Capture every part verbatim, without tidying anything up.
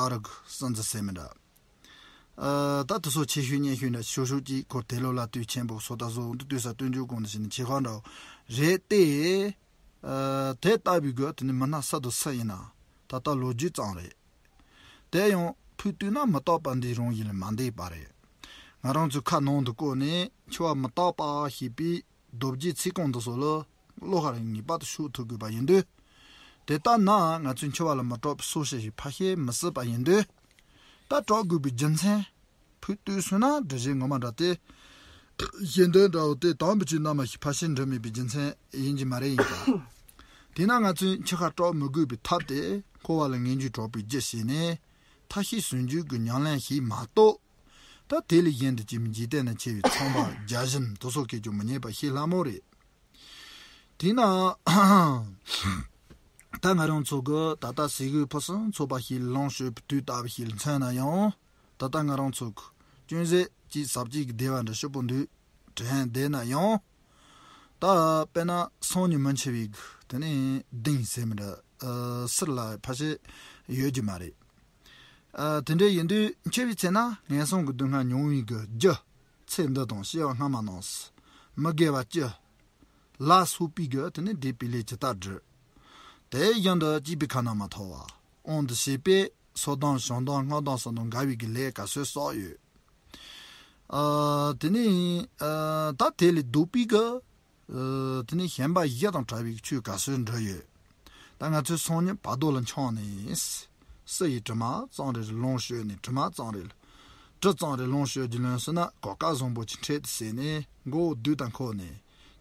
ཨ་རི་གི་སྲིད་འཛིན་ཟེར་མི་འདྲ། ཨ་ད་དེ་ཚོ་ཆེ་ཤོས་མཉེན་ཤོས་འདྲ་ཤོད་ཤོད་ཀྱིས་ཁོ་དེ་ལོ་ལ་དུས་ཆེན་པོ་སོ་ད་བཟོ་འདི་དུས་ས་སྟོན་རྒྱུ་གོང་དུ་ཕྱིན་ནས་ཆེ་ཁག་འདྲ་བོ་རེད་དེ། ཨ་དེ་ལྟ་བུའི་གི་དེ་ནི་མི་སྣ་སུ་དང་སུ་ཡིན་ན་ད་ལྟ་ལོ་རྒྱུས་ཙམ་རེད། དེ་ཡང་ཕུགས་བཏུད་ན་མི་རྟག་པ་འདིའི་རང་བཞིན་ལས་མ་འདས་པ་རེད། ང་རང་ཚོའི་ཁ་ནང་དུ་བཀོད་ནས་འཆི་བ་མི་རྟག་པ་ཞེས་པའི་རྡོ་རྗེའི་ཚིག་རྐང་འདི་ཚོ་ལ་བློ་ཁ་རང་ངེས་པར་དུ་ཤོད་ཐུབ་དགོས་པ་ཡིན་དུས། དེ་ལྟར་ན་ང་ཚོས་འཆི་བ་ལ་མི་སྐྲག་པའི་སྲོག་ཤིང་ཞིག་ཕར་བཤད་མི་སྲིད་པ་ཡིན་དུས། ད་སྐྲག་དགོས་པའི་རྒྱུ་མཚན། ཕུགས་བཏུད་སོང་ན་འདྲི་བྱེད་ངོ་མ་འདྲ་སྟེ། གཞན་དོན་འདྲ་བོ་དེ་དམ་པའི་ཆོས་རྣམས་ཞིག་ཕར་ཕྱིན་འགྲུབ་མེད་པའི་རྒྱུ་མཚན་ཡིན་གྱི་མ་རེད་ཡིན་པ། དེས་ན་ང་ཚོས་འཆི་ཁར་སྐྲག་མི་དགོས་པའི་ཐབས་དེ་འཁོར་བ་ལ་ངེས་འབྱུང་དྲག་པོའི་རྒྱུ་བྱས་ནས་མཐའ་བཞིའི་ཟུང་འཇུག་གི་ཉམས་ལེན་ཞིག་མ་གཏོགས། ད་དེ་ལས་གཞན་དུ་ཅི་མི་འཇིག་རྟེན་ན་འཆི་བའི་ཚངས་པ་བརྒྱ་བྱིན་དེ་སོགས་སྐད་ཅིག་མི་རྙེད་པ་ཞིག་སླ་མོ་རེད། དེས་ན། ད་ང་རང་ཚོ་གི་ད་ལྟ་ཟས་གོས་ཕུན་སུམ་ཚོགས་པ་ཞིག་ལོངས་སྤྱོད་པའི་དུས་ལྟ་བུ་ཞིག་ལ་མཚོན་ན་ཡང་། ད་ལྟ་ང་རང་ཚོ་གི་ཅུང་ཟད་ཀྱི་ཟབ་ཅིག་གི་བདེ་བ་འདྲ་ཞིག་པོ་འདུག་དྲན་བསྡད་ན་ཡང་། ད་དཔེར་ན་སང་ཉིན་མི་འཆི་བའི་གི་དེ་ནི་གདེང་ཟེར་མི་འདྲ་ཨ་སུ་ལ་ཕལ་ཆེར་ཡོད་ཀྱི་མ་རེད། ཨ་དེ་འདྲ་ཡིན་དུས་འཆི་བའི་ཚེ་ན་ངན་སོང་གི་སྡུག་བསྔལ་མྱོང་བའི་གི་རྒྱུ་ཚེ་འདི་དང་སྐྱེ་བ་སྔ་མ་ནང་མི་དགེ་བ་བཅུ་ལ་སོགས་པའི་གི་དེ་ནི་འདས་པའི་ལས་ཇི་ལྟར་བསྒྲུབས། དེ་བཞིན་དུ་སྐྱེས་པའི་ཁ་ན་མ་ཐོ་བ་དབང་དུ་བྱས་པའི་སོ་ལྟུང་བྱང་ལྟུང་སྔགས་ལྟུང་སུ་དང་འགལ་བའི་གི་ལས་ག་ཚོད་བསགས་ཡོད། ཨ་དེ་ནི་ཨ་ད་དེ་ལས་ལྡོག་པའི་གི་ཨ་དེ་ནི་ཞེན་པ་བཞི་དང་བྲལ་བའི་ཆོས་ག་ཚོད་འགྲུབ་ཡོད། ད་ང་ཚོས་སང་ཉིན་བར་དོ་ལ་འཁྱམས་ནས། སུ་ཡིས་དྲི་མ་ཙམ་རེ་ལོངས་སྤྱོད་ནས་དྲི་མ་ཙམ་རེ་ལ། དྲི་ཙམ་རེ་ལོངས་སྤྱོད་ཀྱི་ལོན་སྲིད་ན་གོ་སྐབས་བཟང་པོ་ཅིག་འཕྲད་དེ་ཟེར་ནས་མགོ་བོ་བདུད་དང་འཁོགས་ནས་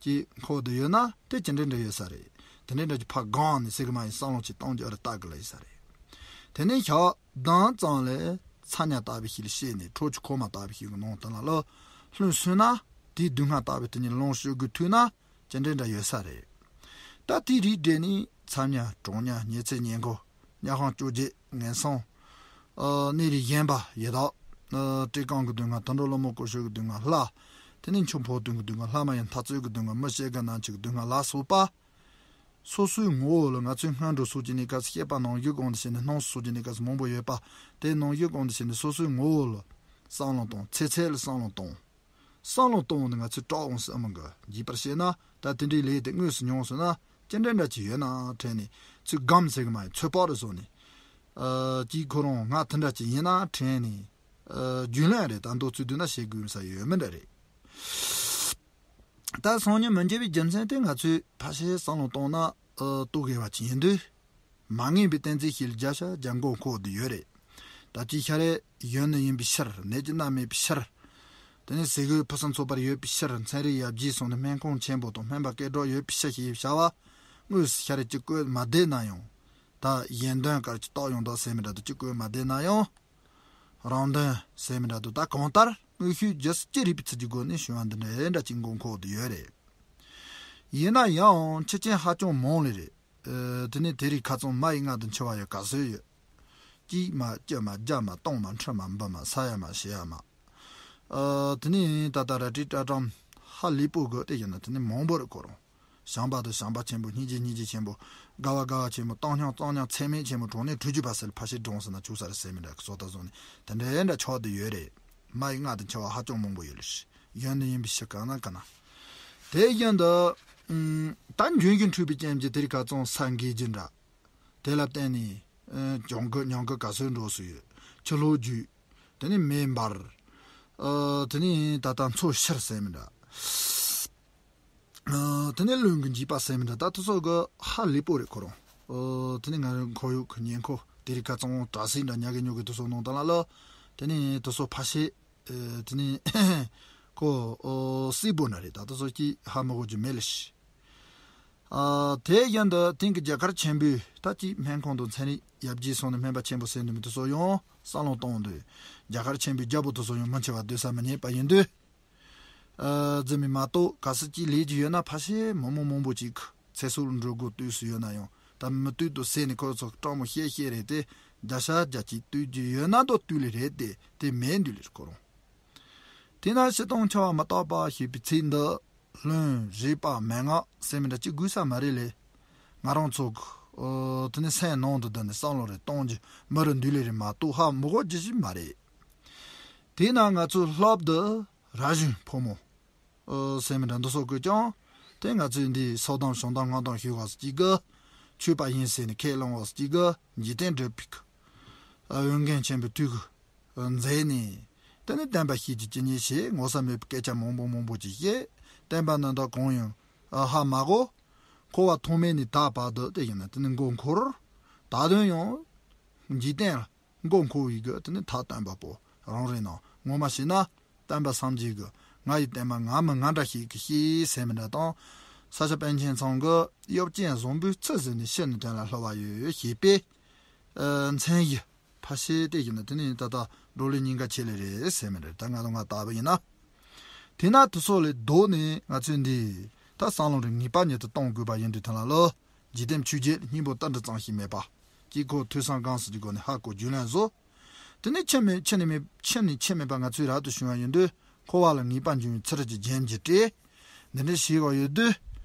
ཀྱི་འཁོགས་བསྡད་ཡོད་ན་དེ་ཅི་འདྲ་འདྲ་ཡོད་ས་རེད། དེ་འདྲ་འདྲ་ཅིག་ཕར་སྒང་ནས་ཟེར་གི་མ་ཡིན། བསམ་བློ་ཅིག་གཏོང་རྒྱུ་རེ་ལྟ་གི་ལ་ཡོད་ས་རེད། དེ་ནས་ཞག་དང་ཙམ་ལས་ཚ་ཉ་ལྟ་བུ་ཞིག་ལ་བཤད་ནས་ཁྲོ་ཆུ་ཁོག་མ་ལྟ་བུ་ཞིག་གི་ནང་དུ་ལ་ལོ་ལྷུང་སོང་ན་དེའི་སྡུག་བསྔལ་ལྟ་བུ་དེ་ཉིད་ལོངས་སྤྱོད་དགོས་ཐུག་ན་ཅི་འདྲ་འདྲ་ཡོད་ས་རེད། ད་དེའི་རིགས་འདྲ་ནི་ཚ་ཉ་གྲང་ཉ་ཉལ་ཚད་ཉལ་འགོ་ཉལ་ཁང་བཅོ་བརྒྱད་ངན་སོང་། ཨ་གནས་རིགས་གཞན་པ་ཡི་དྭགས། ཨ་བཀྲེས་སྐོམ་གྱི་སྡུག་བསྔལ། དུད་འགྲོ་ཀླུ་མོ་སྐོར་ཞིག་གི་སྡུག་བསྔལ་ལྷ། དེ་ནས་འཆི་འཕོ་ལྟུང་གི་སྡུག་བསྔལ། ལྷ་མ་ཡིན་འཐབ་རྩོད་ཀྱི་སྡུག་བསྔལ། མི་ཤི་རྒ་ན་འཆི་གི་སྡུག་བསྔལ་ལ་སོགས་པ། སོ་སོའི་ངོ་བོ་ལ་ང་ཚོའི་སྔོན་འགྲོ་སོགས་ཀྱི་གནས་སྐབས་སུ་སྐྱེས་པ་ནམ་ཡོད་དགོངས་ཏེ་བྱས་ནས་སྣང་སྲིད་སོགས་ཀྱི་གནས་སྐབས་སུ་མང་པོ་ཡོད་པ། དེ་ནམ་ཡོད་དགོངས་ཏེ་བྱས་ནས་སོ་སོའི་ངོ་བོ་ལ་བསམ་བློ་གཏོང་། ཚེ་ཚད་ལ་བསམ་བློ་གཏོང་། བསམ་བློ་གཏོང་བ་ནི་ང་ཚོའི་སྐྲག་འོང་སྲིད་མི་འགི། རྒྱས་པར་བཤད་ན་ད་དེ་འདྲའི་ལས་དེ་དངོས་སུ་མྱོང་སོང་ན་ཅི་འདྲ་འདྲ་ཅིག་ཡོད་ན་དྲན་ནས། ཚུར་སྒོམ་ཟེར་གི་མ་ཡིན། ཚོད་དཔག་རེ་བཟོ་ནས། ཨ་ཅིག་ཁོ་རང་ང་དེ་འདྲ་ཅིག་ཡིན་ན་དྲན་ནས། ཨ་རྒྱུས་ལོན་རེ་ད་འདོད་ཚུལ་བསྡུ་ན་བྱེད་དགོས་ས་ཡོད་མི་འདྲ་རེད། ད་སང་ཉིན་མི་འཆི་བའི་རྒྱུ་མཚན་དེ་ང་ཚོས་ཕལ་ཆེར་བསམ་བློ་བཏང་ན་ཨ་རྟོགས་དགོས་པ་ཅིག་ཡིན་དུས། མ་ངེས་པའི་གཏན་ཚིགས་ཤིག་ལ་བརྒྱ་ཆ་བརྒྱ་མགོ་འཁོར་བསྡད་ཡོད་རེད། ད་ཅི་ཤ་རེ་ཡོན་ནི་ཡིན་པའི་ཕྱིར། ནད་ཀྱི་མནར་མེད་པའི་ཕྱིར། དེ་ནས་ཟས་གོས་ཕུན་སུམ་ཚོགས་པར་ཡོད་པའི་ཕྱིར། ཚན་རིག་ཡར་རྒྱས་སོང་ནས་སྨན་ཁང་ཆེན་པོ་དང་སྨན་པ་སྐད་གྲགས་ཡོད་པའི་ཕྱིར་ཞེས་བྱ་བ་དངོས་སུ་ཤ་རེ་གཅིག་བཀོད་མ་བསྡད་ན་ཡང་། ད་གཞན་དོན་སྐར་གྱི་རྟགས་ཡང་དག་ཟེར་མི་འདྲ་དུ་གཅིག་བཀོད་མ་བསྡད་ན་ཡང་། རང་དོན་ཟེར་མི་འདྲ་དུ་ད་གང་ལྟར་དངོས་ཤུགས་རྒྱུ་ཅི་རིགས་པའི་ཚུལ་གྱི་སྒོ་ནས་བྱུང་བ་འདི་འདྲ་འདྲ་ཅིག་མགོ་འཁོར་དུ་ཡོད་རེད། ཡིན་ན་ཡང་འཆི་རྐྱེན་ཧ་ཅང་མང་ལེ་རེད། ཨ་དེ་ནས་དེ་རིགས་ཁ་ཚང་མ་ཡི་མངལ་དུ་འཆི་བ་ཡོད་ག་ཚོད་ཡོད། གཅིག་མ་བཅུ་མ་བརྒྱ་མ་སྟོང་མ་ཁྲི་མ་འབུམ་མ་ས་ཡ་མ་བྱེ་བ་མ། ཨ་དེ་ནས་ད་ལྟ་རལ་གྲི་སྐྲ་གྲམ་ཧ་ལས་པོ་དགོས་དེ་ཡིན་ན་དེ་ནས་མང་པོ་རེད་ཁོ་རང་། བྱམས་པ་དང་བྱམས་པ་ཆེན་པོ། སྙིང་རྗེ་སྙིང་རྗེ་ཆེན་པོ། དགའ་བ་དགའ་བ་ཆེན་པོ། བཏང་སྙོམས་བཏང་སྙོམས། ཚད་མེད་ཆེན་པོ། གྲངས་ནི་དྲུག་ཅུ་པ་ཟེར། ཕ་ཤི་གྲོང་ཟེར་ན་ཆུག་ས་རེད་ཟེར་མི་འདྲ་གི་སོ་ད་བཟུང་ནས་དེ་འདྲའི་འདྲ་ཆགས་བསྡད་ཡོད་རེད། མ་ཡི་མངལ་དུ་འཆི་བ་ཧ་ཅང་མང་པོ་ཡོད་ལ་ཤི། ཡོན་ནི་ཡིན་པའི་ཕྱིར་གང་ན་གང་ན། དེ་བཞིན་དུ། ཨུམ། ད་འབྱོན་གྱི་འཁྲུལ་པའི་རྐྱེན་གྱིས་དེ་རིགས་ཁ་ཚང་ས་འགུལ་རྒྱུ་འདྲ། དེ་ལ་བརྟེན་ནས། ཨ་གྱོང་གུད་ཉམས་གུད་ག་ཚོད་འགྲོ་སྲིད་ཡོད། ཆུ་ལྷོག་རྒྱུག་དེ་ནས་མེ་འབར། ཨ་དེ་ནས་ད་ལྟ་མཚོ་ཤར་ཟེར་མི་འདྲ། ཨ་དེ་ནས་རླུང་གི་འཇིགས་པ་ཟེར་མི་འདྲ། ད་དེ་ཚོ་གི་ཧ་ལས་པོ་རེད་ཁོ་རང་། ཨ་དེ་ནས་ང་རང་ཁོར་ཡུག་གི་ཉེན་ཁ་དེ་རིགས་ཁ་ཚང་དྲག་ཟིང་འདྲ་ཉག་གི་ཉོག་གི་དེ་ཚོ་ནང་དང་ལ་ལ། དེ་ནས་དེ་ཚོ་ཕ་ཤེད། ཨ་དེ་ནས་ཁོ་ཨ་སྲིད་པོ་འདྲ་རེད། ད་དེ་ཚོ་ཀྱི་ཧ་མ་གོ་རྒྱུ་མེད་ལ་ཤི། ཨ་དེ་བཞིན་དུ་དེང་གི་རྒྱ་གར་ཆེན་པོའི་ད་ཅིག་སྨན་ཁང་དང་ཚན་རིག་ཡར་རྒྱས་སོང་ནས་སྨན་པ་ཆེན་པོ་ཟེར་འདུག་མི་དེ་ཚོ་ཡང་བསམ་བློ་གཏོང་དུས། རྒྱ་གར་ཆེན་པོའི་རྒྱལ་པོ་དེ་ཚོ་ཡང་མི་འཆི་བ་སྡོད་ས་མི་རྙེད་པ་ཡིན་དུས། ཨ་རྫུན་མས་མ་གཏོགས་ག་སྲིད་ཅིག་ལས་ཀྱི་ཡོད་ན་ཕ་ཤེད་མི་མང་མང་པོ་ཅིག་ཚེ་སྲོག་འགྲོ་དགོས་དུས་སུ་ཡོད་ན་ཡང་ད་མི་དུས་དུ་ཟེར་ནས་ཁོ་ཚོ་སྤྲང་མོ་བཤད་བཤད་རེད་དེ། བརྒྱ་ཆ་བརྒྱ་ཅིག་དུས་ཀྱི་ཡོད་ན་དོ་དུས་ལས་རེད་དེ་དེ་མེད་འདུག་ལས་ཁོ་རང་། དེས་ན་ཤི་དང་འཆི་བ་མི་རྟག་པ་ཞེས་པའི་ཚིག་འདི་ལྷུན་རིག་པ་མན་ངག་ཟེར་མི་འདྲ་ཅིག་དགོས་ས་མ་རེད་ལས། ང་རང་ཚོ་གི་ ཨོ། དེ་ནི་སེམས་ནང་དུ་བསྡད་ནས་བསམ་བློ་རེ་གཏོང་རྒྱུ། མི་རེ་འདུལ་ལེ་རེ་མ་གཏོགས་ཧ་མི་གོ་རྒྱུ་ཞིག་མ་རེད། དེས་ན་ང་ཚོའི་སློབ་དེ་ར་གཞོན་ཕོ་མོ། ཨོ། སེམས་མི་འདྲ་འདི་སོགས་ཀྱིས་ཀྱང་དེ་ང་ཚོའི་འདི་སོ་དང་བྱུང་དང་སྔ་དང་ཞུ་བ་སུ་གཅིག་གི། ཆོས་པ་ཡིན་ཟེར་ནས་ཁས་བླངས་བ་སུ་གཅིག་གི། འཇིག་རྟེན་སྒྲུབ་པའི་གི། ཨ། འོས་འགན་ཆེན་པོའི་དུས་ཀྱི་མཛད་ནས། དེ་ནས་བསྟན་པ་ཤེས་ཀྱི་ཇི་སྙེད་ཞེས་ངོ་ཚ་མེད་པའི་སྐད་ཆ་མང་པོ་མང་པོ་ཅིག་བཤད། བསྟན་པ་ནི་ད་གང་ཡང་ཧ་མ་གོ། འཁོར་བ་ཐོག་མེད་ནས་ད་བར་དུ་དེ་ཡིན་ན་དེ་ནི་མགོ་འཁོར། ད་དུང་ཡང་འཇིག་རྟེན་ལ་མགོ་འཁོར་བའི་གི་དེ་ནི་ཐ་དད་པ་པོ་རང་རེད་ན། ངོ་མ་བྱས་ན་བསྟན་པ་སངས་རྒྱས་ཀྱི། ང་ཡི་བསྟན་པ་ང་མི་ང་འདྲ་ཞིག་གིས་ཤེས་ཟེར་མི་འདྲ་དང་། ས་སྐྱ་པཎ་ཆེན་ཚང་གི་གཡོ་ཅན་བཟང་པོའི་ཚུལ་ཟིན་ནས་ཕྱི་ནས་དོན་ལ་སླུ་བ་ཡོད་ཞེས་པའི། ཨ། མཚན་གཞི་ཕལ་ཆེར་དེ་བཞིན་དུ་དེ་ནས་ད་ལྟ་འགྲོ་ལུགས་གཉིས་ཀ་ཆེད་ལས་རེད་ཟེར་མི་རེད། ད་ང་དང་ང་ལྟ་བུ་ཡིན་ན། དེས་ན་དེ་སོགས་ལས་ལྡོག་ནས་ང་ཚོས་འདི་ད་བསམ་བློ་རེ་ངེས་པ་ཉིད་དུ་གཏོང་དགོས་པ་ཡིན་དུས་དེ་ལ་ལོ། འཇིག་རྟེན་ཆོས་བརྒྱད་སྙིང་པོ་ལྟར་འདི་གཙང་ཞིང་མེད་པ། དཀྱིལ་འཁོར་ཐོས་བསམ་སྒོམ་གསུམ་གྱི་སྒོ་ནས་ཧ་གོ་རྒྱུན་ལས་བཟོ། དེ་ནས་ཆེ་མེད་ཆེ་ནས་མེད་ཆེ་ནས་ཆེ་མེད་པ་ང་ཚོའི་རབ་ཏུ་བྱུང་བ་ཡིན་དུས་འཁོར་བ་ལ་ངེས་པ་འབྱུང་བའི་ཚུལ་གྱི་རྒྱན་གྱིས་སྤྲས། འདི་འདྲ་ཞིག་ཡོད་དུས།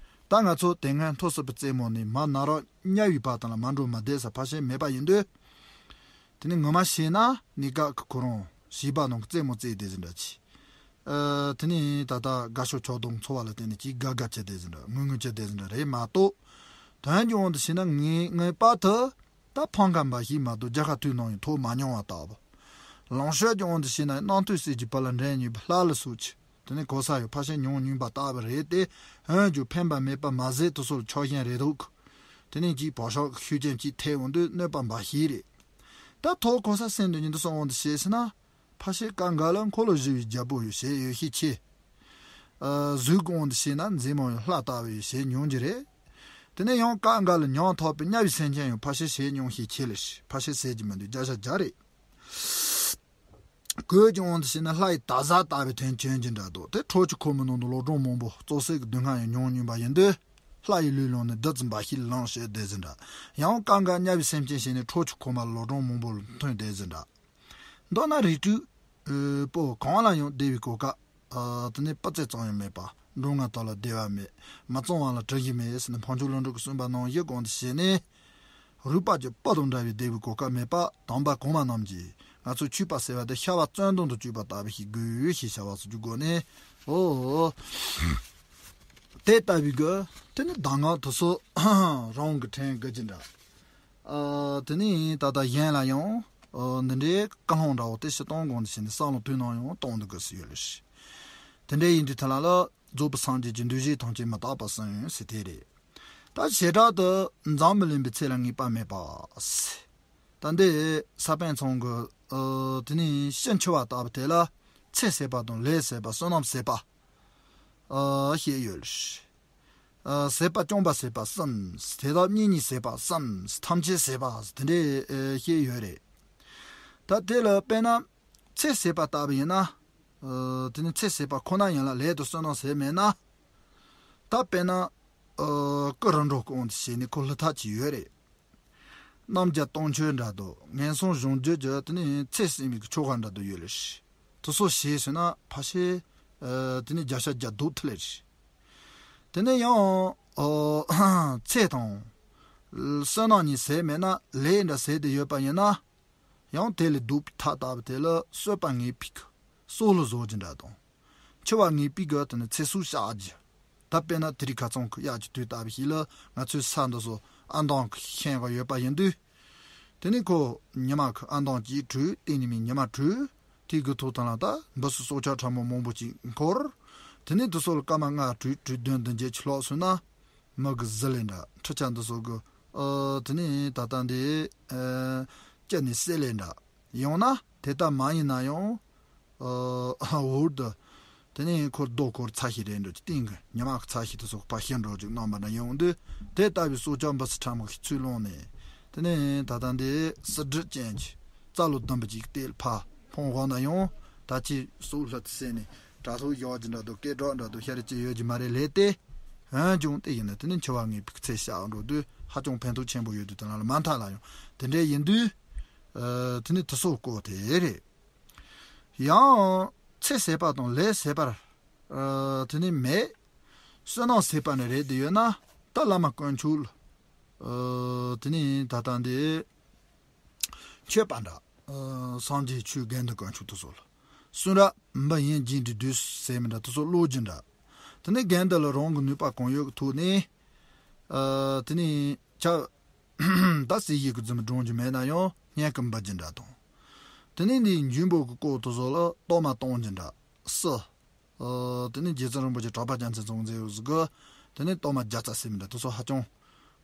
ད་ང་ཚོ་དེ་སྔ་མཐོ་སྲིད་པའི་རྩེ་མོ་ནས་མར་ནཱ་རོ་དམྱལ་བའི་བར་དང་ལ་མ་འགྲོ་མ་བསྡད་ས་ཕལ་ཆེར་མེད་པ་ཡིན་དུས། དེ་ནས་ངོ་མ་བྱས་ན་གནས་སྐབས་ཀྱི་ཁོ་རང་བྱིས་པ་ནང་གི་རྩེད་མོ་རྩེས་བསྡད་ཟིན་འདྲ་ཅིག་ཨ། དེ་ནས་ད་ལྟ་དགའ་ཤོས་ཆོག་དང་ཚོར་བ་ལ་བརྟེན་ནས་ཅིག་དགའ་དགའ་བྱས་བསྡད་ཟིན་འདྲ། ངུ་ངུ་བྱས་བསྡད་ཟིན་འདྲ་རེད་མ་གཏོགས། དོན་གྱི་དབང་དུ་བྱས་ན་ངེས་ངེས་པར་དུ་ད་ཕམ་ཁ་འབའ་ཞིག་མ་གཏོགས་རྒྱལ་ཁ་ཐུག་གནང་ཡང་ཐོབ་མ་མྱོང་བ་ལྟ་བུ། ལོངས་སྤྱོད་ཀྱི་དབང་དུ་བྱས་ན་རྣམ་ཐོས་སྲས་ཀྱི་བུ་ལ་འདྲེན་ཉེས་པའི་ལྷ་ལ་སོགས་ཀྱི་དེ་ནས་གོ་ས་ཡོད་ཕལ་ཆེར་མྱོང་མྱོང་པ་ལྟ་བུ་རེད་དེ། འོན་ཀྱང་ཕན་པ་མེད་པ་མ་ཟད་དེ་སོགས་ལ་ཆོག་ཤེས་རེ་དོགས། དེ་ནས་ཅིག་བག་ཆགས་ཤུགས་ཅན་ཅིག་ཐེབས་འོང་དུས་གནོད་པ་འབའ་ཞིག་རེད། ད་ཐོག་གོ་ས་སེམས་དོན་གཉིས་འདི་སོང་འོང་དུ་བྱས་ཟིན་ན། ཕལ་ཆེར་སྐབས་འགའ་ལ་འཁོར་ལོ་བཞི་བའི་རྒྱལ་པོ་ཡོད་ཞེས་ཡོད་ཤས་ཆེ། ཨ། གཟུགས་ཀྱི་དབང་དུ་བྱས་ན་མཛེས་མ་ཡོད་ལྷ་ལྟ་བུ་ཡོད་ཞེས་མྱོང་རྒྱུ་རེད། དེ་ནས་ཡང་སྐབས་འགའ་ལ་མྱང་ཐོག་པའི་དམྱལ་བའི་སེམས་ཅན་ཡང་ཕལ་ཆེར་ཞེས་མྱོང་ཤས་ཆེ་ལ། ཕལ་ཆེར་ཟེར་གྱི་མི་འདུག་བརྒྱ་ཆ་བརྒྱ་རེད། གོས་ཀྱི་དབང་དུ་བྱས་ན་ལྷ་ཡི་དར་ཟབ་ལྟ་བུའི་དོན་བྱོན་གྱི་འདྲ་འདུག་དེ་ཁྲོ་ཆུ་ཁོལ་མའི་ནང་དུ་ལོ་གྲངས་མང་པོ་བཙོག་སད་ཀྱི་སྡུག་བསྔལ་ཡང་མྱོང་མྱོང་པ་ཡིན་དུས། ལྷ་ཡི་ལུས་ལོངས་ནས་བདུད་རྩི་འབའ་ཞིག་ལ་ལངས་ཞེས་བསྡད་ཟིན་འདྲ། ཡང་སྐབས་འགའ་དམྱལ་བའི་སེམས་ཅན་བྱས་ནས་ཁྲོ་ཆུ་ཁོལ་མ་ལ་ལོ་གྲངས་མང་པོ་ལ་ཐོན་བསྡད་ཟིན་འདྲ། མདོར་ན་རིགས་དྲུག་པོ་གང་ལ་ཡང་བདེ་བའི་གོ་སྐབས། ཨ། དེ་ནས་སྤུ་རྩེ་ཙམ་ཡང་མེད་པ། འགྲོ་ལྔ་དག་ལ་བདེ་བ་མེད། མི་གཙང་བ་ལ་དྲི་ཞིམ་མེད་ཟེར་ནས་འཕགས་མཆོག་ལྷུན་གྲུབ་ཀྱིས་གསུངས་པ་ནང་བཞིན་དབང་དུ་བྱས་ནས། རུས་པ་གི་སྤུ་དང་འདྲ་བའི་བདེ་བའི་གོ་སྐབས་མེད་པ་དམ་པ་གོང་མ་རྣམས་ཀྱིས་ང་ཚོ་ཆོས་པ་ཟེར་བ་དེ་ཤ་བ་བཙོན་དོང་དུ་བཅུག་པ་ལྟ་བུ་ཞིག་དགོས་ཞེས་བྱ་བ་སོགས་ཀྱི་སྒོ་ནས། ཨོ། དེ་ལྟ་བུའི་གི་དེ་ནི་གདམས་ངག་དེ་ཚོ་རང་གི་དྲན་དགོས་ཀྱི་འདྲ། ཨ། དེ་ནས་ད་ལྟ་གཞན་ལ་ཡང་། ཨ། འདི་འདྲའི་བཀའ་སློབ་འདྲ་བོ་དེ་ཞིག་གཏོང་དགོས་འདི་བྱས་ནས་བསམ་བློ་དུས་ནམ་ཡང་གཏོང་འདི་དགོས་སུ་ཡོད་ལ་ཞིག་དེ་འདྲའི་ཡིན་དུས་ཐ་ལ་ལ་རྫོགས་པའི་སངས་རྒྱས་ཀྱི་འདུ་བྱེད་ཐམས་ཅད་མི་རྟག་པར་གསུངས་ཡོད་ཟེར་དེ་རེད། ད་བྱེ་བྲག་ཏུ་འཛམ་བུ་གླིང་པའི་ཚེ་ལ་ངེས་པ་མེད་པ་ཟེར། ད་འདི་ས་པཎ་ཚང་གི། ཨ། དེ་ནས་ཕྱིན་ཆད་བ་ལྟ་བུ་དེ་ལ་ཚེ་ཟད་པ་དང་ལས་ཟད་པ་བསོད་ནམས་ཟད་པ། ཨ། བཤད་ཡོད། ཨ། ཟད་པ་རྐྱང་པ་ཟད་པ་གསུམ། དེ་དག་གཉིས་གཉིས་ཟད་པ་གསུམ། ཐམས་ཅད་ཟད་པ་དེ་འདྲའི། ཨ། བཤད་ཡོད་རེད། ད་དེ་ལ་དཔེར་ན་ཚེ་ཟད་པ་ལྟ་བུ་ཡིན་ན། ཨ། དེ་ནི་ཚེ་ཟད་པ་ཁོ་ན་ཡིན་ལ་ལས་དང་བསོད་ནམས་ཟད་མེད་ན། ད་དཔེར་ན། ཨ། སྐུ་རིམ་གྲོ་གི་དབང་དུ་བྱས་ནས་ཁོ་སླུ་ཐབས་ཅིག་ཡོད་རེད། རྣམ་རྒྱལ་སྟོང་མཆོད་འདྲ་འདུག་ངན་སོང་གཞོམ་བྱེད་ཀྱི་དེ་ནི་ཚེ་བསྲིང་བའི་ཆོ་ག་འདྲ་འདུག་ཡོད་ལ་ཞིག་དེ་ཚོ་བྱས་ཟིན་ན་ཕལ་ཆེར། ཨ། དེ་ནི་བརྒྱ་ཆ་བརྒྱ་ལྡོག་ཐུབ་ལ་ཞིག་དེ་ནས་ཡང་། ཨ། ཚེ་དང་། བསོད་ནམས་གཉིས་ཟད་མེད་ན་ལས་འདྲ་ཟད་དེ་ཡོད་པ་ཡིན་ན། ཡང་དེ་ལས་ལྡོག་པའི་ཐབས་ལྟ་བུ་དེ་ལ་གསོད་པ་ངེས་པའི་གི་སྲོག་ལ་བཟོ་རྒྱུ་འདྲ་དང་། འཆི་བ་ངེས་པའི་གི་དེ་ནི་ཚེ་སྲོག་བཤགས་རྒྱུ། ད་དཔེར་ན་དེ་རིང་ཁ་སང་གི་དབྱར་གྱི་དུས་ལྟ་བུ་ཞིག་ལ་ང་ཚོའི་ས་འདི་ཚོ་ཨ་མདོ་གི་ཤིང་གི་ཡོད་པ་ཡིན་དུས། དེ་ནས་ཁོ་ཉི་མ་གི་ཨ་མདོ་གཅིག་དྲུད། གཏན་ནས་མིན་ཉི་མ་དྲུད། དེའི་གི་ཐོག་ཐང་ལ་ད་འབུ་སྲིན་སྲོག་ཆགས་ཕྲ་མོ་མང་པོ་ཅིག་འཁོར། དེ་ནས་དེ་ཚོ་ལ་སྐར་མ་ལྔ་དྲུག་དྲུག་བདུན་བདུན་བརྒྱད་ཅིག་ལྷག་སོང་ན། མི་གི་གཟི་ལས་འདྲ་འཕྲུལ་ཆས་འདི་ཚོ་གི། ཨ། དེ་ནས་ད་ལྟ་འདི། ཨ། སྐྱི་ནས་སེ་ལས་འདྲ། ཡང་ན་དེ་ལྟ་མ་ཡིན་ན་ཡང་། ཨ། འུར་དུ། དེ་ནས་ཁོ་རྡོ་ཁོར་ཚ་ཤི་རེད་འགྲོ་གི་སྟེང་གི་ཉི་མ་གི་ཚ་ཤི་དེ་ཚོ་གི་ཕར་ཤི་འགྲོ་གི་རྣམ་པ་འདྲ་ཡོང་དུས། དེ་ལྟ་བུའི་སྲོག་ཆགས་འབུ་སྲིན་ཕྲ་མོ་གི་ཚུར་ལོང་ནས། དེ་ནས་ད་ལྟ་འདི་སི་ཌི་ཅན་གྱི་རྩ་ལོ་ལྡུམ་པ་ཅིག་དེ་ཕར་འཕངས་འོང་ན་ཡང་ད་ཅི་སྲོག་ལྷུད་དུ་སེ་ནས་དྲ་ཐོག་བཞག་རྒྱུ་འདྲ་འདུག་སྐད་གྲགས་འདྲ་འདུག་ཤ་རི་ཅི་ཡོད་ཀྱི་མ་རེད་ལས་ཏེ། འོན་ཀྱང་དེ་ཡིན་ན་དེ་ནི་འཆི་བ་ངེས་པའི་ཚེ་བཤགས་འགྲོ་དུས་ཧ་ཅང་ཕན་ཐོགས་ཆེན་པོ་ཡོད་དུས་དེ་ལ་མ་མཐའ་ལ་ཡང་དེ་འདྲའི་ཡིན་དུས། ཨ། དེ་ནི་དེ་སོགས་སྐོར་དེ་རེད། ཡང་ཚེ་ཟད་པ་དང་ལས་ཟད་པར། ཨ། དེ་ནི་མེད། བསོད་ནམས་ཟད་པ་ནི་རེད་དེ་ཡོད་ན་ད་བླ་མ་དཀོན་མཆོག་ལ། ཨ། དེ་ནས་ད་ལྟ་འདི་མཆོད་པ་འདྲ། ཨ། སངས་རྒྱས་ཆོས་དགེ་འདུན་དཀོན་མཆོག་དེ་ཚོ་ལ། གསུང་རབ་འབུམ་ཡན་རྒྱས་འབྲིང་བསྡུས་ཟེར་མི་འདྲ་དེ་ཚོ་ཀློག་རྒྱུ་འདྲ། དེ་ནས་དགེ་འདུན་ལ་རང་གི་ནུས་པ་གང་ཡོད་ཀྱི་ཐོག་ནས། ཨ། དེ་ནས་ཆ་ད་གསེར་ཞུན་གྱི་རྫུན་མ་སྒྲོན་རྒྱུ་མེད་ན་ཡང་སྙན་སྐུལ་འབུལ་རྒྱུ་འདྲ་དང་། དེ་ནས་འདི་འཇུག་པའི་གི་སྐོར་དེ་ཚོ་ལ་གཏོར་མ་གཏོང་རྒྱུ་འདྲ། སུ། ཨ། དེ་ནས་རྗེ་བཙུན་རིན་པོ་ཆེ་གྲགས་པ་རྒྱལ་མཚན་ཚང་མཛད་ཡོད་ཟིག་གི། དེ་ནས་གཏོར་མ་བརྒྱ་རྩ་ཟེར་མི་འདྲ་དེ་ཚོ་ཧ་ཅང་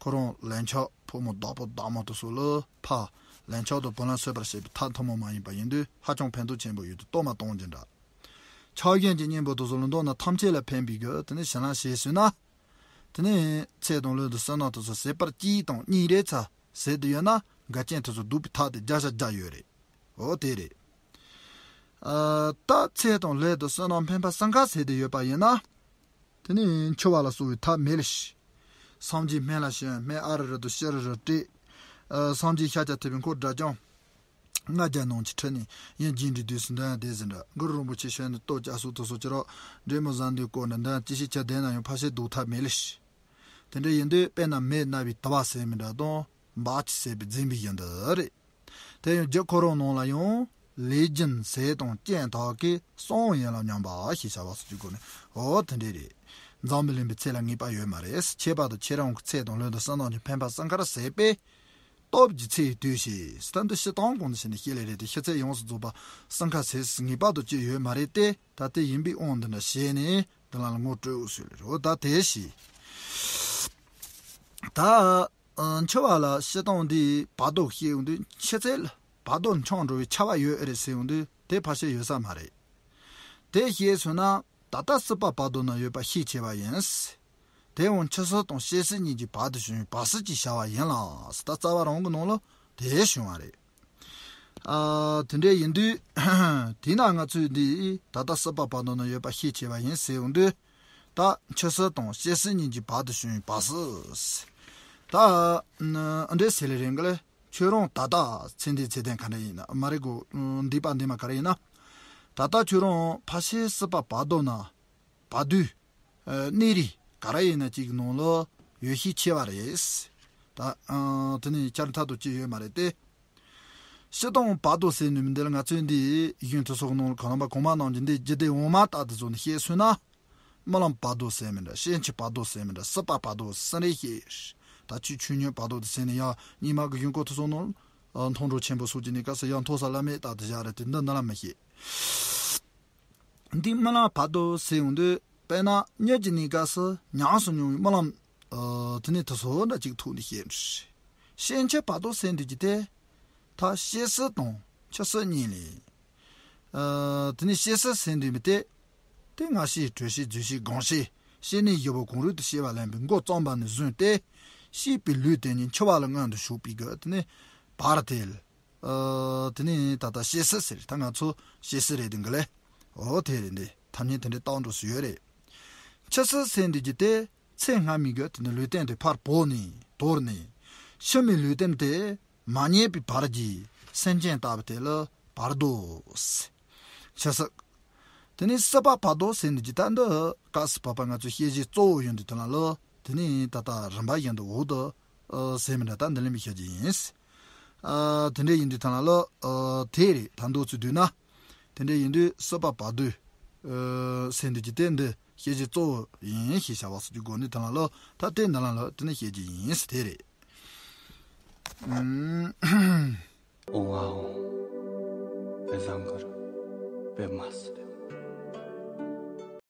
ཁོ་རང་ལན་ཆགས་ཕོ་མོ་བདག་པོ་བདག་མོ་དེ་ཚོ་ལ་ཕ་ལན་ཆགས་དང་བུ་ལོན་སོས་པར་བྱེད་པའི་ཐབས་ཐུན་མོང་མ་ཡིན་པ་ཡིན་དུས་ཧ་ཅང་ཕན་ཐོགས་ཆེན་པོ་ཡོད་དུས་གཏོར་མ་གཏོང་རྒྱུ་འདྲ། ཕྱག་གཞན་གྱི་གཉེན་པོ་དེ་ཚོ་ལ་མདོར་ན་ཐམས་ཅད་ལ་ཕན་པའི་གི་དེ་ནས་བྱིན་རླབས་བྱས་ཟིན་ན། དེ་ནས་ཚེ་དང་ལུས་དང་བསོད་ནམས་དེ་ཚོ་ཟད་པར་གྱིས་དང་གཉིས་རེ་ཚ་ཟད་དུ་ཡོད་ན་འགལ་རྐྱེན་དེ་ཚོ་ལྡོག་པའི་ཐབས་དེ་བརྒྱ་ཆ་བརྒྱ་ཡོད་རེད། འོ་དེ་རེད། ཨ། ད་ཚེ་དང་ལས་དང་བསོད་ནམས་འཕེན་པ་སྲིན་ཁ་ཟེར་དེ་ཡོད་པ་ཡིན་ན། དེ་ནི་འཆི་བ་ལ་སོགས་པའི་ཐབས་མེད་ལ་ཤི། སངས་རྒྱས་སྨན་བླ་ཞིང་སྨན་ཨ་རི་རི་དང་ཤི་རི་རི་སྤྲད། ཨ། སངས་རྒྱས་ཤཱཀྱ་ཐུབ་པའི་འཁོར་དགྲ་བཅོམ། ལྔ་བརྒྱ་ནང་གི་ཁྲི་ནས་ཡན་རྒྱས་འབྲིང་བསྡུས་སུ་འདོན་ཡང་དེ་ཟིན་འདྲ་གུ་རུ་རིན་པོ་ཆེ་ཞལ་ནས་ལྟོ་བཅའ་སོགས་དུ་སོགས་ཀྱི་རོ། འབྲས་མོ་བཟང་འདུས་སྐོར་ནས་འདོན་ཅི་ཞིག་བྱ་བསྡད་ན་ཡང་ཕ་ཤེས་ལྡོག་ཐབས་མེད་ལ་ཤི། དེ་འདྲ་ཡིན་དུས་དཔེར་ན་མེ་མནར་བའི་དུ་བ་ཟེར་མི་འདྲ་དང་འབག་ཅི་ཟེར་བའི་རྫིང་བུའི་ཡུལ་འདི་རེད། དེ་ཡང་རྒྱུད་ཁོ་རང་ནང་ལ་ཡང་ལས་རྒྱུན་ཟས་དང་རྐྱེན་དག་གིས་གསང་བ་ཡན་ལ་མཉམ་པ་ཞེས་བྱ་བ་སོགས་ཀྱི་སྒོ་ནས། འོ་དེ་འདྲས་རེད། འཛམ་བུ་གླིང་པའི་ཚེ་ལ་ངེས་པ་ཡོད་མ་རེད། ཁྱད་པར་དུ་ཁྱེད་རང་གི་ཚེ་དང་ལུས་དང་བསོད་ནམས་ཀྱི་འཕེན་པ་སྲིན་ཁར་ཟད་པས། སྟོབས་ཀྱི་ཚེ་ཡི་དུས་ཤེས་ད་འདི་ཤི་སྟངས་གོང་དུ་བྱས་ནས་བཤད་ལེ་རེད་དེ་ཤི་ཚད་ཡོངས་སུ་རྫོགས་པ་སྲིན་ཁར་ཟད་ངེས་པར་དུ་ཅི་ཡོད་མ་རེད་དེ། ད་དེ་ཡིན་པའི་དབང་འདི་འདྲ་བྱས་ནས་འདི་ལ་ངོ་སྤྲོད་འོས་སུ་ལེ་རོ་ད་དེ་ཤེས། ད། ཨ། འཆི་བ་ལ་ཤི་སྟངས་འདིའི་བར་དོ་ཤེས་ཡོང་དུས་འཆི་ཚེ་ལ་བར་དོ་འཆང་འགྲོ་བའི་ཆ་བ་ཡོད་ཨེ་རེད་ཟེར་ཡོང་དུས་དེ་ཕལ་ཆེར་ཡོད་ས་མ་རེད། དེ་ཤེས་སོང་ན་ད་ལྟ་སྲིད་པ་བར་དོ་ན་ཡོད་པ་ཤས་ཆེ་བ་ཡིན། དེ་ཡང་འཆི་སྲིད་དང་སྐྱེ་སྲིད་གཉིས་ཀྱི་བར་དུ་བྱུང་བའི་བར་སྲིད་ཀྱི་བྱ་བ་ཡིན་ལ་ད་རྩ་བ་རང་གི་ནང་ལ་དེ་བྱུང་བ་རེད། ཨ། དེ་འདྲ་ཡིན་དུས། དེས་ན་ང་ཚོས་འདི་ད་ལྟ་སྲིད་པ་བར་དོ་ན་ཡོད་པ་ཤས་ཆེ་བ་ཡིན་ཟེར་ཡོང་དུས། ད་འཆི་སྲིད་དང་སྐྱེ་སྲིད་གཉིས་ཀྱི་བར་དུ་བྱུང་བའི་བར་སྲིད། ད་འདི་ཟེར་ལེ་རེད་གི་ལེ། ཁྱོད་རང་ད་ལྟ་ཚེ་འདིའི་ཚེ་དོན་ག་འདྲ་ཡིན་ན་མ་རེད་གོ། འདས་པ་འདས་མ་ག་རེ་ཡིན་ན། ད་ལྟ་ཁྱོད་རང་ཕལ་ཆེར་སྲིད་པ་བར་དོ་ན། བར་དོའི་གནས་རིས་ག་རེ་ཡིན་ན་གཅིག་གི་ནང་ལ་ཡོད་ཤས་ཆེ་བ་རེད། ད་དེ་ནས་བསྐྱར་མཐའ་དང་གཅིག་ཡོད་མ་རེད་དེ། སྤྱིར་བཏང་བར་དོ་ཟེར་ནས་མི་འདི་ལ་ང་ཚོས་འདི་གཞུང་དུ་སོགས་ནང་ལ་གང་རུང་པ་གོང་མ་རྣམས་ཀྱིས་འདི་རྒྱུད་སྡེ་འོག་མ་ལྟར་དུ་བཟོ་ནས་བཤད་སོང་ན། རྨི་ལམ་བར་དོ་ཟེར་མི་འདྲ་སྐྱེ་འཆི་བར་དོ་ཟེར་མི་འདྲ་སྲིད་པ་བར་དོ་གསུམ་རེ་བཤད། ད་ཆོས་ཆོས་ཉིད་བར་དོ་དེ་ཟེར་ནས་ཡང་རྙིང་མ་གི་གཞུང་སྐོར་དུ་སོགས་ནང་ལ་མཐོང་གྲོལ་ཆེན་པོ་སོགས་ཀྱི་གནས་སྐབས་སུ་ཡང་མཐོ་ས་བླ་མེད་ལྟར་དུ་བཞག་རེད་དེ་འདི་འདི་ལ་མི་བཤད། འདི་རྨི་ལམ་བར་དོ་ཟེར་ཡོང་དུས་དཔེར་ན་གཉིད་ཀྱི་གནས་སྐབས་སུ་ཉམས་སུ་མྱོང་བའི་རྨི་ལམ། ཨ། དེ་ནས་དུ་སོ་འདྲ་གཅིག་ཐུག་ནས་བཤད། སྐྱེ་འཆི་བར་དོ་ཟེར་འདུག་གི་དེ། ད་སྐྱེ་སྲིད་དང་འཆི་སྲིད་གཉིས་ལས། ཨ། དེ་ནས་སྐྱེ་སྲིད་ཟེར་འདུག་མི་དེ། དེ་སྔ་ཤས་དྲོད་ཤས་རྫུས་ཤས་སྒོང་ཤས་སྐྱེ་གནས་བཞི་པོ་གང་རུང་དུ་སྐྱེ་བ་ལེན་པའི་མགོ་རྩོམ་པ་ནས་བཟུང་སྟེ། སྐྱེས་པའི་ལུས་དེ་ཉིད་འཆི་བ་ལ་མངོན་དུ་ཞུགས་པའི་གི་དེ་ནས་བར་དེ། ཨ། དེ་ནས་ད་ལྟ་སྐྱེ་སྲིད་ཟེར་ད་ང་ཚོ་སྐྱེ་སྲིད་རེད་འདི་འགི་ལེ། འོ་དེ་རེད་འདི་ཐ་སྙད་དེ་འདྲའི་བཏགས་འགྲོ་སྲིད་ཡོད་རེད། འཆི་སྲིད་ཟེར་འདི་གི་དེ་ཚེ་སྔ་མའི་གི་དེ་ནས་ལུས་རྟེན་དེ་ཕར་བོར་ནས་དོར་ནས་ཕྱི་མའི་ལུས་རྟེན་དེ་མ་རྙེད་པའི་བར་གྱི་སེམས་ཅན་ལྟ་བུ་དེ་ལ་བར་དོ་ཟེར། འཆི་སྲིད། དེ་ནས་སྲིད་པ་བར་དོ་ཟེར་འདི་གི་ད་འདི་སྐབས་སུ་བབ་པ་ང་ཚོའི་བཤད་གཞི་གཙོ་བོ་ཡིན་འདི་དེ་ལ་ལ། དེ་ནས་ད་ལྟ་རིམ་པ་བཞིན་དུ་འོག་ཏུ་ཨ་ཟེར་མི་འདྲ་ད་འདི་ལས་མི་ཤེས་ཀྱི་ཡིན། ཨ་དེ་འདྲ་ཡིན་དུས་ཐ་ན་ལ་ཨ་དེ་རེད་ད་འདོད་ཚུལ་བསྡུས་ན། དེ་འདྲ་ཡིན་དུས་སྲིད་པ་བར་དོ་ཨ་ཟེར་འདི་ཀྱི་དེ་འདི་ཤེས་བྱའི་གཙོ་བོ་ཡིན་ཞེས་བྱ་བ་སོགས་ཀྱི་སྒོ་ནས་ཐ་ན་ལ་ད་དེ་འདི་ལ་ལ་དེ་ནི་ཤེས་ཀྱི་ཡིན་ཟེར་དེ་རེད། ཨུམ། ཨོ་ཝའོ། བེ་བཟང་གར། བེ་མ་སི་ལེ།